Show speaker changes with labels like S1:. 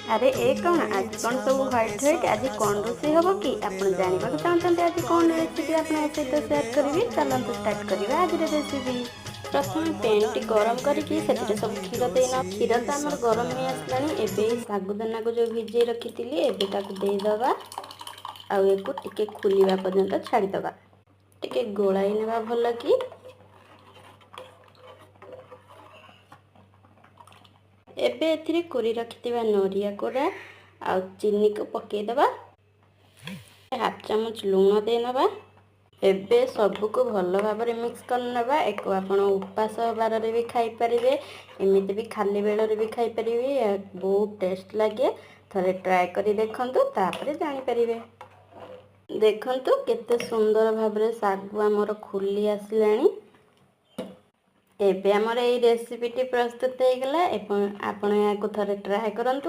S1: ଆରେ ଏ କ'ଣ, ଆଜି କ'ଣ ସବୁ ହ୍ୱାଇଟ୍ ହ୍ୱାଇଟ୍? ଆଜି କ'ଣ ରୋଷେଇ ହେବ କି? ଆପଣ ଜାଣିବାକୁ ଚାହୁଁଛନ୍ତି ଆଜି କ'ଣ ରେସିପି ଆପଣଙ୍କ ସହିତ ସେୟାର କରିବି? ଚାଲନ୍ତୁ ଷ୍ଟାର୍ଟ କରିବା ଆଜିର ରେସିପି। ପ୍ରଥମେ ପ୍ୟାନ୍ଟି ଗରମ କରିକି ସେଥିରେ ସବୁ କ୍ଷୀର ଦେଇନେବା। କ୍ଷୀର ତ ଆମର ଗରମ ହେଇ ଆସିଲାଣି। ଏବେ ଶାଗୁଦାନାକୁ ଯେଉଁ ଭିଜେଇ ରଖିଥିଲି, ଏବେ ତାକୁ ଦେଇଦେବା ଆଉ ଏକୁ ଟିକେ ଖୁଲିବା ପର୍ଯ୍ୟନ୍ତ ଛାଡ଼ିଦେବା। ଟିକେ ଗୋଳାଇ ନେବା ଭଲ କି। ଏବେ ଏଥିରେ କୋରି ରଖିଥିବା ନଡ଼ିଆ କୋରା ଆଉ ଚିନିକୁ ପକାଇଦେବା। ହାଫ୍ ଚାମଚ ଲୁଣ ଦେଇନେବା। ଏବେ ସବୁକୁ ଭଲ ଭାବରେ ମିକ୍ସ କରିନେବା। ଏକୁ ଆପଣ ଉପାସ ବାରରେ ବି ଖାଇପାରିବେ, ଏମିତି ବି ଖାଲି ବେଳରେ ବି ଖାଇପାରିବେ। ବହୁତ ଟେଷ୍ଟ ଲାଗେ। ଥରେ ଟ୍ରାଏ କରି ଦେଖନ୍ତୁ, ତାପରେ ଜାଣିପାରିବେ। ଦେଖନ୍ତୁ କେତେ ସୁନ୍ଦର ଭାବରେ ଶାଗୁ ଆମର ଖୁଲି ଆସିଲାଣି। ଏବେ ଆମର ଏଇ ରେସିପିଟି ପ୍ରସ୍ତୁତ ହେଇଗଲା ଏବଂ ଆପଣ ଏହାକୁ ଥରେ ଟ୍ରାଏ କରନ୍ତୁ।